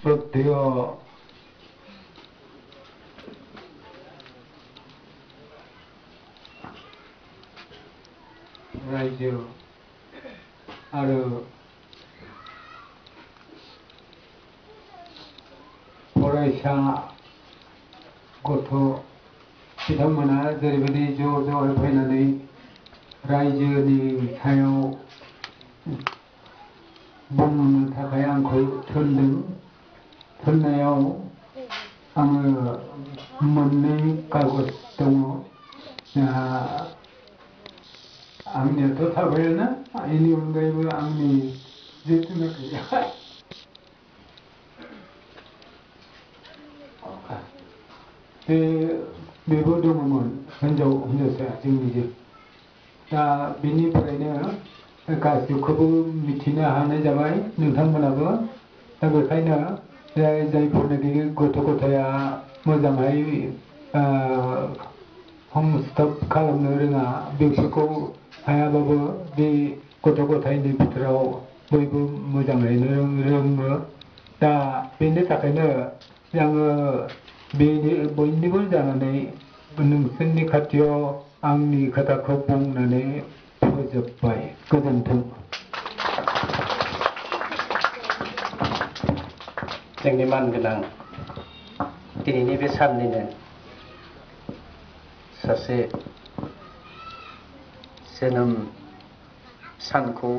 श्रद्धेय रायजो आरो फरायसा गथ' बिथांमोना जेरैबायदि ज' फैनानै रायजोनि सायाव बुंनो थाखाय आंखौ थिनदों। थिननायाव आङो मोननै कागज दङ। आंनियाथ' थाबायानो, बेनि अनगायैबो आंनि जिथुनाखि बेबो दङमोन हिनजावसा जोंनि दा बेनिफ्रायनो गासैखौबो मिथिनो हानाय जाबाय नोंथांमोनाबो। दा बेखायनो जायफोरनाखि गथ' गथाया मोजाङै हमस्टाप खालामनो रोङा बेफोरखौ हायाबाबो बे गथ' गथायनि बिथोराव बयबो मोजाङैनो रोङो। दा बेनि थाखायनो आङो बयनिबो जानानै नोंसोरनि खाथियाव आंनि खोथाखौ बुंनानै फोजोबबाय। गोजोन्थों। जोंनि मानगोनां दिनैनि बे साननिनो सासे जोनोम सानखौ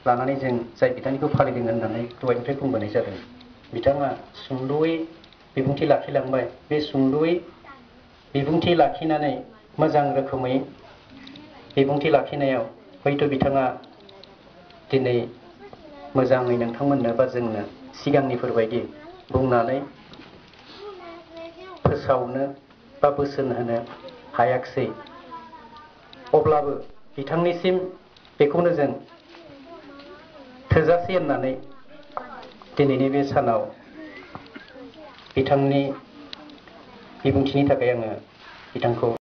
लानानै जों जाय बिथांनिखौ फालिदों होननानै दहायनिफ्राय बुंबोनाय जादों। बिथाङा सुंद'यै बिबुंथि लाखिलांबाय। बे सुंद'यै बिबुंथि लाखिनानै मोजां रोखोमै बिबुंथि लाखिनायाव हयथ' बिथाङा दिनै मोजाङै नोंथांमोननो बा जोंनो सिगांनिफोरबायदि बुंनानै फोसावनो बा बोसोन होनो हायाखिसै। अब्लाबो बिथांनिसिम बेखौनो जों थोजासे होननानै दिनैनि बे सानाव बिथांनि बिबुंथिनि थाखाय आङो बिथांखौ